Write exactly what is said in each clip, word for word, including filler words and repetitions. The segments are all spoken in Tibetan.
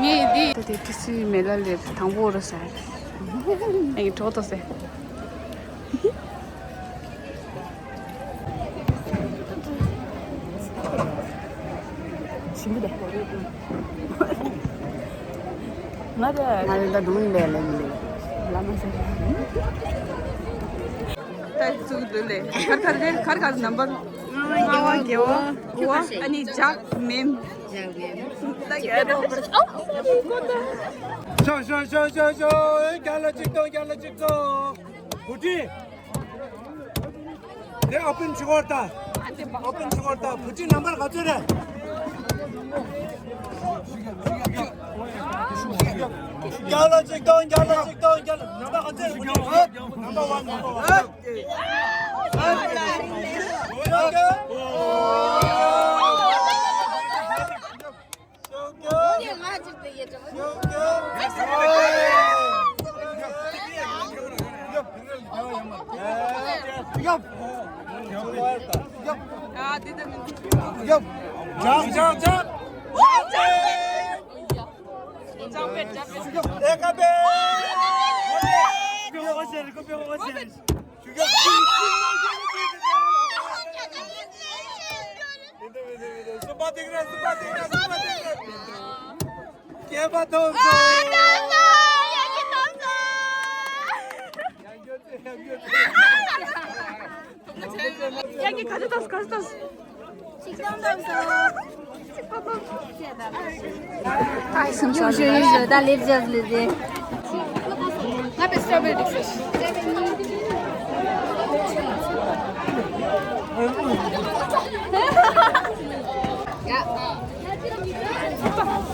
ངས་འདི་དེ་ཏི་སི་མེ་ལ་ལེབ་དང་པོ་རུ་ཟེར། ངས་གྲོགས་དང་ཟེར། ཞིམ་པོ་དེ། ང་དེ། ང་རེ་ད་སྒྲུང་ཡིན་པས་ལས་མི་ལས། ལ་མ་ཟེར། ད་ཚུགས་འདུག་ལས། གར་གར་རེད། གར་གར་ནམ་པར། ལྔ་བ་བརྒྱད་པ་དགུ་པ། ཨ་ནི་ཇག་མེམ། ད་ག་རེད། ཤོག་ཤོག་ཤོག་ཤོག་ཤོག་རྒྱ་ལ་གཅིག་གཏོང་། རྒྱ་ལ་གཅིག་གཏོང་། བུ་ཁྲིད། དེ་ཨོ་པན་བྱེད་དགོས་རེད་ད། ཨོ་པན་བྱེད་དགོས་རེད་ད། བུ་ཁྲིད་ནམ་པར་ག་ཚོད་རེད། རྒྱ་ལ་གཅིག་གཏོང་། རྒྱ་ལ་གཅིག་གཏོང་། རྒྱ་ལ་ནམ་པར་ག་ཚོད་རེད། བུ་ཁྲིད། ནམ་པར་ཝན། ནམ་པར་ཝན། སུ་པ་ཏིག་ར། སུ་པ་ཏིག་ར། སུ་པ་ཏིག་ར། སྐྱེས་པ་ཐོབ་སོང་། ཡ་གི་ག་ཚོད་ཐོབ་སོང་། ག་ཚོད་ཐོབ་སོང་། ཆིག་སྟོང་ཐོབ་སོང་། ཡུག་ཞུ་ཡུག་ཞུ། ད་ལེབ་ཇ་ལེབ་ཇ། ང་པེ་སི་ཊི་རོ་བེ་རི་སི། ཡ།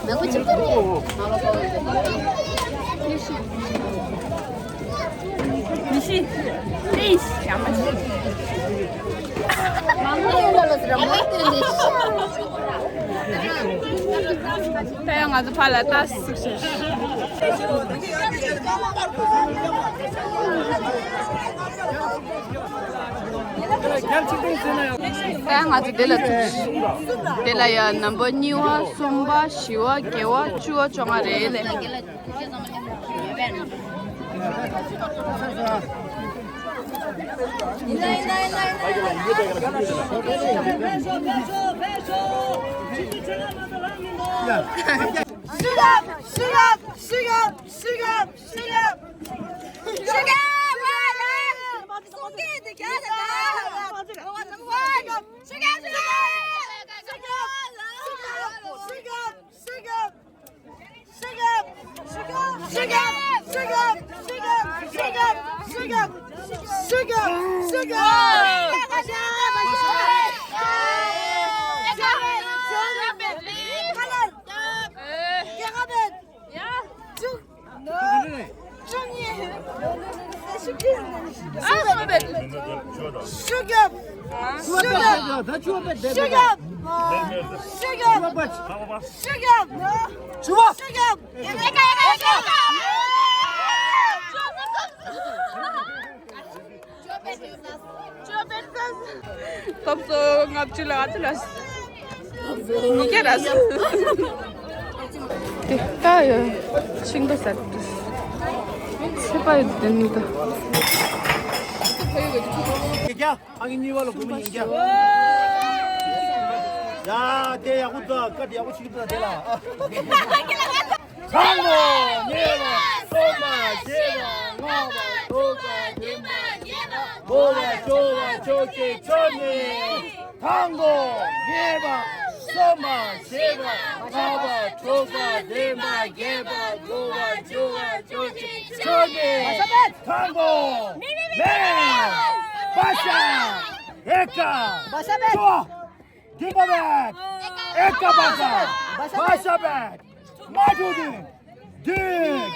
མང་པོ་ཅིག་ཐོབ་ཡོད། མི་ཤི། ཨེ་ཤ་མ་ཤི། མང་པོ་ཡོད་ལ་ལ་ཟེར་མོ་དེ་ལས་ཤ། ད་ཡང་ང་ཚོ་ཕར་ལ་ལྟ་ཟིག་ཞིག་ད་ང་ཚོ་དེ་ལ་ཐུག་དེ་ལ་ཡ་ནམ་པར་གཉིས་པ། གསུམ་པ། བཞི་པ། བརྒྱད་པ། བཅུ་པ། བཅོ་ལྔ་རེད་ལེ། ཐོབ་སོང་། ལྔ་བཅུ་ལ་ཨ་ཅི་ལ། ཉིས་བརྒྱ་ར་སོང་། དེ་ལྟ་ཡོད། ཤིང་ཏོག་ཟ་དུས་ཚེ་པ་ཡོད་དེ་ནི་ད། ཉིས་བརྒྱ། ཨ་ནི་གཉིས་པ་ལ་སྒོར་མོ་ཉིས་བརྒྱ། ཡ་དེ་ཡག་པོ་འདུག་ཀ་དེ་ཡག་པོ་ཞིག་འདུག་དེ་ལ། ཨ། དང་པོ། གཉིས་པ། གསུམ་པ། བཞི་པ། ལྔ་པ། དྲུག་པ། བདུན་པ། བརྒྱད་པ། དགུ་པ། བཅུ་པ། བཅུ་གཅིག། བཅུ་གཉིས། དང་པོ། གཉིས་པ། གསུམ་པ། བཞི་པ། ལྔ་པ། དྲུག་པ། བདུན་པ། བརྒྱད་པ། དགུ་པ། བཅུ་པ། བཅུ་གཅིག། བཅུ་གཉིས། དང་པོ། མེ། བ་ཤ། ཨེ་ཀ། བ་ཤ་བེད། བཅུ། བདུན་པ་བེད། ཨེ་ཀ་བ་ཤ། བ་ཤ་བེད། མ་ཐུ་དུ། བདུན།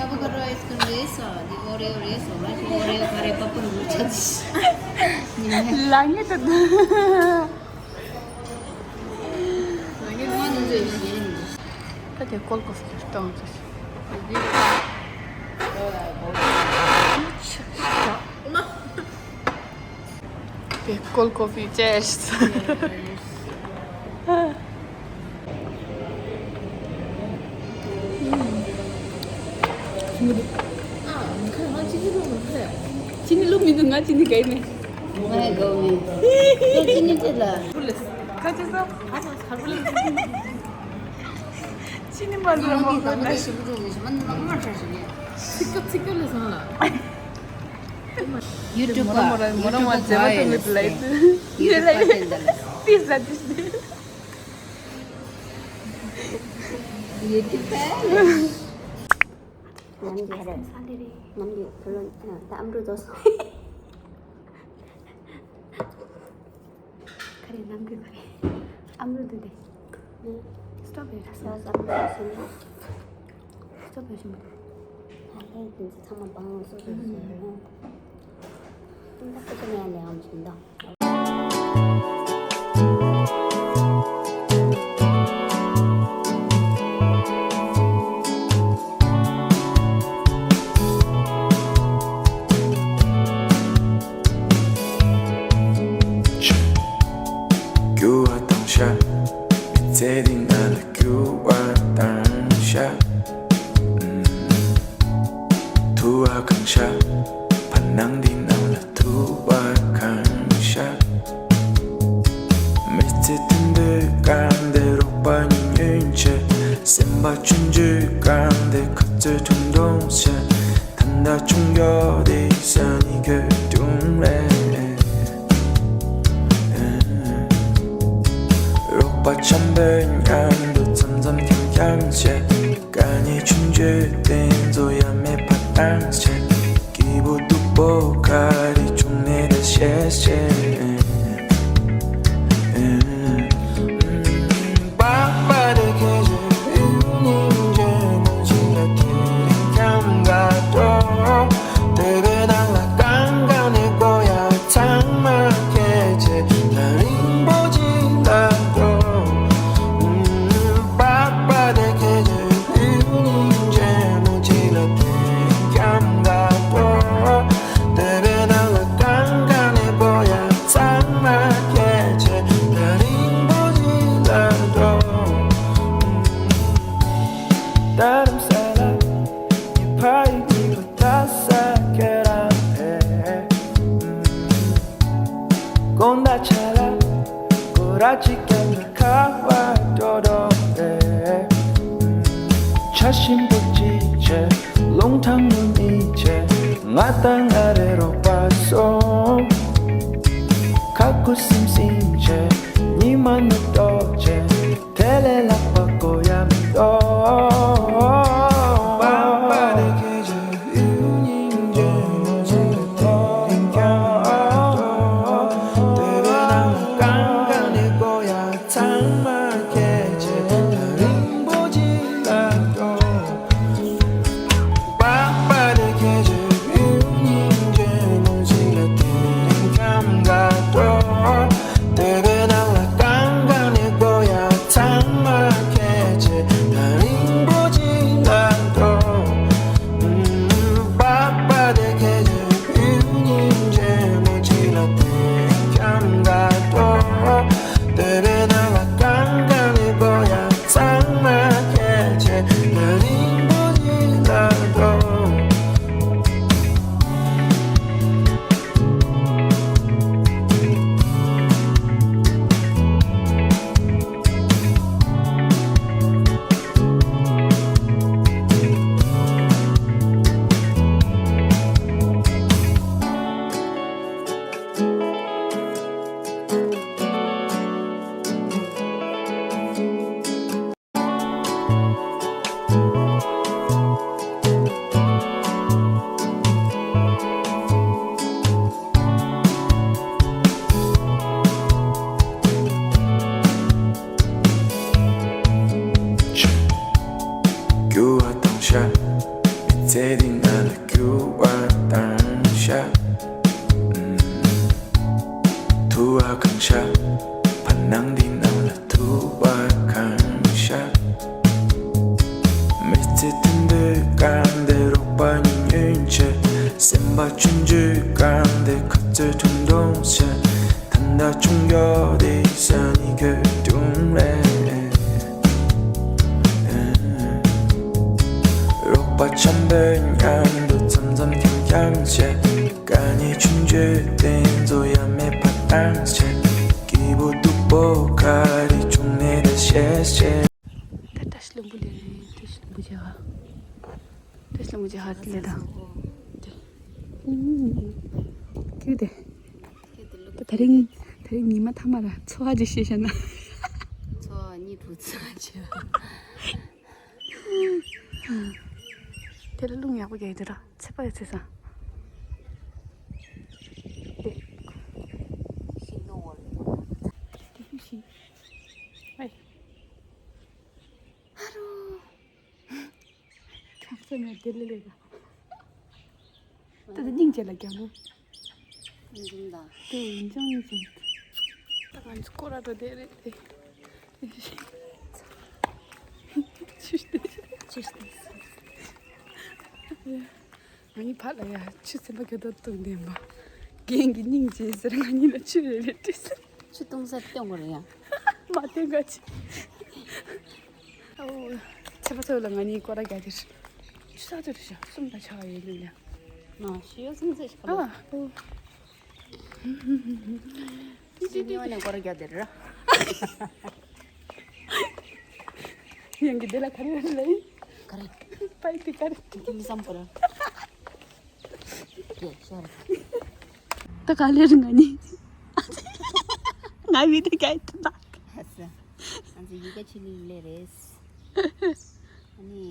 ཨ་ཝ་ཀ་ཌོ་ཨའི་སི་ཀྲིམ་རེད་ཟེར། འདི་ཨོ་རི་ཡོ་རེད་ཟེར། ང་ཚོ་ཨོ་རི་ཡོ་ག་རེ་པ་པུར་མི་ཆགས། ལ་ངེ་ད། ད་དེ་ཀོལ་ཀོ་ཕི་བཏང་ཚེ། དེ་ཀོལ་ཀོ་ཕི། ཅེར་སི། ཅི་ནི་བླུགས་མི་འདུག་ང་ཅི་ནི་ག་ཡིན་ནི། ང་ཡི་གོ་མི། ཁྱོད་ཅི་ནི་ཅི་ལ། ཁ་ཅི་ཟ། ཅི་ནི་མ་ཟ་མ་ཁོ་ན་ཤི། ཚིག་ཀ་ཚིག་ཀ་ལ་སོང་ལ། ཡུ་ཊུབ་པ། མོ་རང་མོ་རང་མ་མཛེས་མ་ཐོན་གི་འདུག་ལབ་ཡི་འདུག་ཡུ་ཊུབ་པ་དེ་འདྲ་ལ། ཏིས་ལ་ཏིས་ཏིས། ཡུ་ཊུབ་པ། ནམ་གྱི་ཧ་རེ། ནམ་གྱི་ཕུ་ལོན་ད་ཨམ་རུ་དོ་སོང་། ག་རེ་ནམ་གྱི་ག་རེ། ཨམ་རུ་དུ་དེ། སྟོབ་རེད་ད་སོང་། ཨམ་རུ་དོ་སོང་། སྟོབ་རེད་ཞིམ་པོ། ད་ལྷའི་དེ་ཚོ་ཚང་མ་སྦང་སོ་སོ་སོ་སོ། ད་ཁོ་ཚོ་ནས་ལས་ཨམ་ཞིམ་ད། རྒྱུ་བ་དང་ཤ། མི་ཚེ་འདི་ནང་ལ་རྒྱུ་བ་དང་ཤ། ཐུ་བ་གང་ཤ། བར་སྣང་འདི་ནང་ལ་ཐུ་བ་གང་ཤ། མི་ཚེ་དུད་འགྲོ་གང་དེ་རོགས་པ་ཉུང་ཉུང་བྱས། སེམས་པ་ཆུང་ཆུང་གང་དེ་ཁ་རྩོད་ཁྲུང་ཁྲུང་བྱས། ད་ལྟ་ཆུང་ཡོད་དེ་ས་ནི་གོས་ཀྲུང་རེད། རོགས་པ་འཆམ་པོའི་མཉམ་དུ་འཆམ་འཆམ་འཁྱམ་འཁྱམ་བྱས། དཀའ་ངལ་ཆུང་ཆུང་དེ་ཚོ་ཡ་མེད་པ་བཏང་བྱས། སྐྱིད་པོ་སྡུག་པོ་ག་རེ་བྱུང་ནས་ད་ཤེས་ཤེས། དགོང་དག་ཆ་ལ་སྐོར་ར་གཅིག་བརྒྱབ་ན་ཁ་བ་འགྲོ་འགྲོ་རེད། ཆ་ཞིམ་པོ་གཅིག་བྱས། རླུང་ཐང་ངུ་གཉིས་བྱས། ང་དང་ང་རེ་རོགས་པ་སོང་། ཁ་ཁུ་སིམ་སིམ་བྱས། ཉི་མ་ནུབ་ཏོག་བྱས། དེ་ལས་ལྷག་པ་དགོས་ཡ་མི་འདུག་ང་ལ་རྒྱུ་བ་དང་ཤ། ཐུ་བ་གང་ཤ། བར་སྣང་འདི་ནང་ལ་ཐུ་བ་གང་ཤ། མི་ཚེ་དུད་འགྲོའི་སྒང་དེ་རོགས་པ་ཉུང་ཉུང་བྱས། སེམས་པ་ཆུང་ཆུང་སྒང་དེ་ཁ་རྩོད་ཐུང་ཐུང་བྱས། ད་ལྟ་ཆུང་ཡོད་དེ་ས་ནི་གོས་ཐུང་རེད། རོགས་པ་འཆམ་པོའི་མཉམ་དུ་འཆམ་འཆམ་འཁྱམ་འཁྱམ་བྱས། དཀའ་ངལ་ཆུང་ཆུང་དེ་ཚོ་ཡ་མེད་པ་བཏང་བྱས། སྐྱིད་པོ་སྡུག་པོ་ག་རེ་བྱུང་ནས་ད་བཤད་བཤད། ད་བཀྲ་ཤིས་ལྷུན་པོ་ལས་རེད། བཀྲ་ཤིས་ལྷུན་པོ་བྱས་ཧ། བཀྲ་ཤིས་ལྷུན་པོ་བྱས་ཧ་ལས་དང་། ཁྱོད་དེ། ད་དེ་རིང་དེ་རིང་ཉི་མ་མཐའ་མ་ར་འཚོ་བ་ཅིག་བཤད་བཤད་ན། འཚོ་བ་གཉིད་ཕུག་ཚ་ཆེ། དེ་ལ་རླུང་ཡག་པོ་རྒྱག་གི་འདུག་ར། ཚད་པ་ཡོད་ཚད་སང་། དེ། ཤིང་སྡོང་བར། དེ་ཤིང་། ཨའི། ཨ་རོ། ཁྱོད་ཚོ་ནས་དེ་ལས་ལས་ཀ། ད་ལྟ་སྙིང་རྗེ་ལ་རྒྱག་ནོ། སྙིང་རྗེ་དང་། དེ་ཡིན་ཅང་ཡིན་ཅང་། ད་ང་ཚོ་སྐོར་ར་འགྲོ་བསྡད་རེད་དེ། ཆུ་སྟེ། ཆུ་སྟེ། ང་གཉིས་ཕར་ལ་ཡ་ཆུ་སེམས་པ་གྱོད་ཏོ་བཏུང་བསྡད་པ། རྒན་གྱི་སྙིང་རྗེ་ཟེར། ང་གཉིས་ལ་ཆུ་རེ་རེ་སྤྲད་ཟེར། ཆུ་བཏུང་ས་སྟོན་དགོས་རེད་ཡ། མ་སྟོན་ག་ཅི། ཨོ། ཚེ་པ་ཚེ་བ་ལ་ང་གཉིས་སྐོར་ར་རྒྱག་དེར། ཆུ་ས་ཚོད་རེ་ཤག་གསུམ་དང་ཆ་བ་ཡོད་ལུས་ལ། ང་ཤི་ཡོད་སུམ་ཚེ་ཤག་ཨ་ལ། ཨོ། ཏི་ཏི་ཏི། ཉི་མ་ནས་སྐོར་ར་རྒྱག་དེར། ཡང་གི་དེ་ལ་ག་རེ་ཡོད་ལ་ཡིན། ག་རེ། པའི་ཏི་ག་རེ། ཏི་མི་བསམ་པ་ར། ད་ག་ལེར་ང་ནི། ང་བི་དེ་ག་ཡི་ད། ཨ་ས། ཨ་ཙི་ཡི་གེ་ཆི་ལི་ལེ་རེད། ཨ་ནི་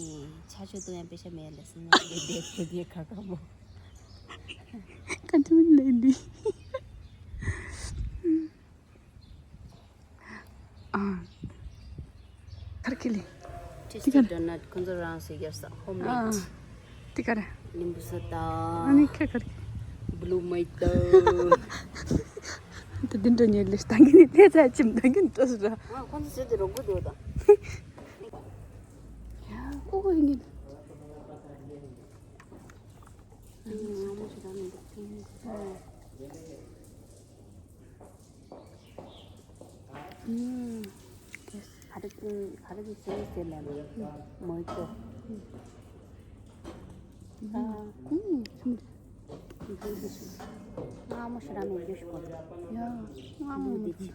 ཆ་ཆོ་ཏོ་ཡང་པེ་ཤ་མེད་ལ་སི་ན་ལེ་དེ་ཁེ་དེ་ཁ་ཁ་མོ། ཀ་ཏི་མིན་ལེ་འདི། ཨ། ཁར་ཁི་ལི། ཊི་སི་ཊི་ཌོ་ནཊ་ཁོང་ཚོ་རང་སུ་རྒྱབ་ས་ཧོམ་ཨ། མེཌ། ཏི་ཀ་ར། ནིམ་བུ་ས་ཏ། ཨ་ནི་ཁེ་ཁར་ཁི། བུ་ལུ་མའི་ཏ། ད་འདི་འདྲ་ཉེ་ལེ་ད་གི་ནི་ལྷས་ཚ་ཅིམ་ད་གི་ནི་ཏོ་སུ་ར། ཨ་ཁོང་ཚོ་ཟེར་དེ་རོགས་པོ་འདུག་ད། ཡ་ཨོ་ཧོ་ཡིན་གི། ཨ་ནི་ང་མོ་ཞིག་ད་མི་འདུག་ཨ། ཨུམ། ག་རེ་ག་རེ་གི་སེམས་ཟེར་ལ་མོ་ཏོ། ཨ། ཨུམ། སྔ་མོ་ཞིག་ར་མེད་རྒྱུ་ཞིག་གོ། ཡ། སྔ་མོ་མི་འདི་ཅི།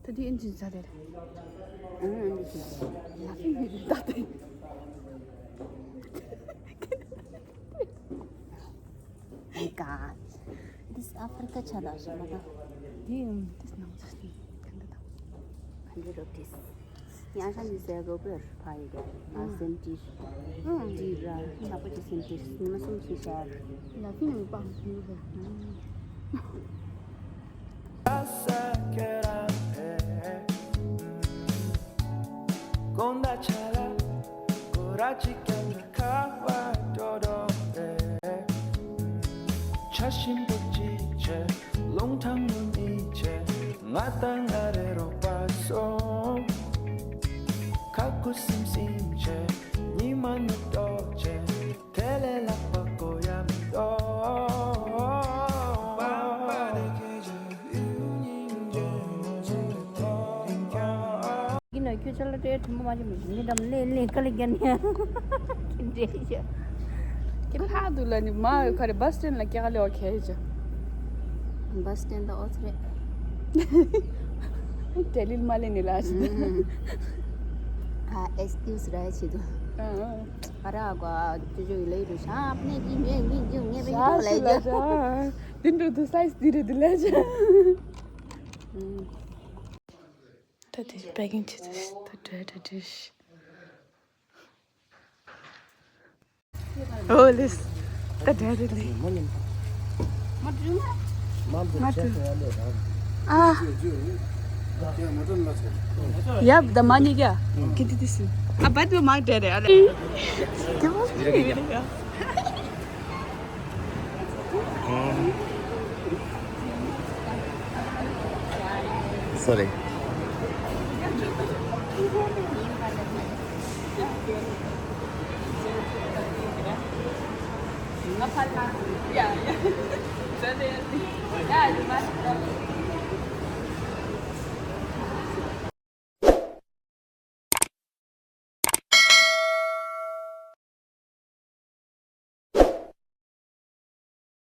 ད་དེ་ཨིན་ཇི་ཟ་དེ་རེད། ཨུམ་ཨིན་ཇི་ཟ་དེ། ལ་ཕི་མི་རེད་ད་དེ། Oh my God. This Africa ཆ་ལ་ཞེ་མ་ད། དེ་ཡང་དེ་ནང་ཚོ་དེ་ག་འདྲ་དང་། Hundred rupees. ཡང་ཧྲ་ནི་ཟེར་རོ་བེར་ཕ་ཡི་ག་ཨ་སེམས་ཀྱི་ཨ་འདི་ར་ཆག་པ་ཅི་སེམས་ཀྱི་ཉི་མ་གསུམ་ཞིག་ཤར། ལ་ཕི་ནང་པང་ཞིག་ཡོད་པས། དགོང་དག་ཆ་ལ་སྐོར་ར་ཅིག་ཀྱང་ཁ་བ་འགྲོ་འགྲོ་རེད། ཆ་ཞིམ་པོ་ཅིག་བྱས་རླུང་ཐང་ངུ་གཉིད་བྱས། ང་དང་ང་རེ་རོགས་པ་སོང་། ཁ་ཁུ་སིམ་སིམ་བྱས་ཉི་མ་ནུབ་ཏོག་བྱས། དེ་ལས་ལྷག་པ་དགོས་ཡ་མི་འདུག། ཡིན་ནོ་ཁྱོད་ཅག་ལ་སྤྲད་ཐུབ་པ་མ་བྱུང་མི་ཞིག་ནི་འགྲམ་ལེ་ལེ་ཀ་ལེ་རྒྱ་ནི་ཁྱི་འདྲེ་ཞག་ཁྱི་ལྷག་འདུག་ལ་ནི་མ་ཡོད་ཁ་རེ་བ་སི་ཊེན་ལ་སྐྱག་ལེ་བ་ཁྱེར་ཅག་བ་སི་ཊེན་ད་ཨོ་ཚི་རེད། ཏེ་ལིལ་མ་ལེ་ནི་ལ་ཞིག་ཨ་ཨེག་སི་ཀིའུ་སི་ར་ཆེ་དུ་ཨ་ར་གོ་ཨ་ཏུ་ཇོ་ཡི་ལེ་རུ་ཤ་ཨ་ནེ་གི་ངེ་གི་ཇུ་ངེ་བེ་ཡི་ལེ་ཇ། འདི་འགྲོ་འདུག་སའི་ཛི་འདི་རེད་འདི་ལས་ཅི། ད་དེ་པེ་ཀིང་བྱེད་དུས་ད་འདྲ་འདྲ་འདྲ་ཤི། ཨོ་ལེས། ད་འདྲ་འདྲ་ལེ། མ་འགྲོ། ཨ། ཡབ་ད་མ་ཉི་ག་ཀི་ཏི་ཏི་སི། ཨ་བད་མ་འདྲ་རེ་ཨ་ལེ། ཀི་མོ་ཞིག་རེད་ཡ། Sorry. Yeah, yeah.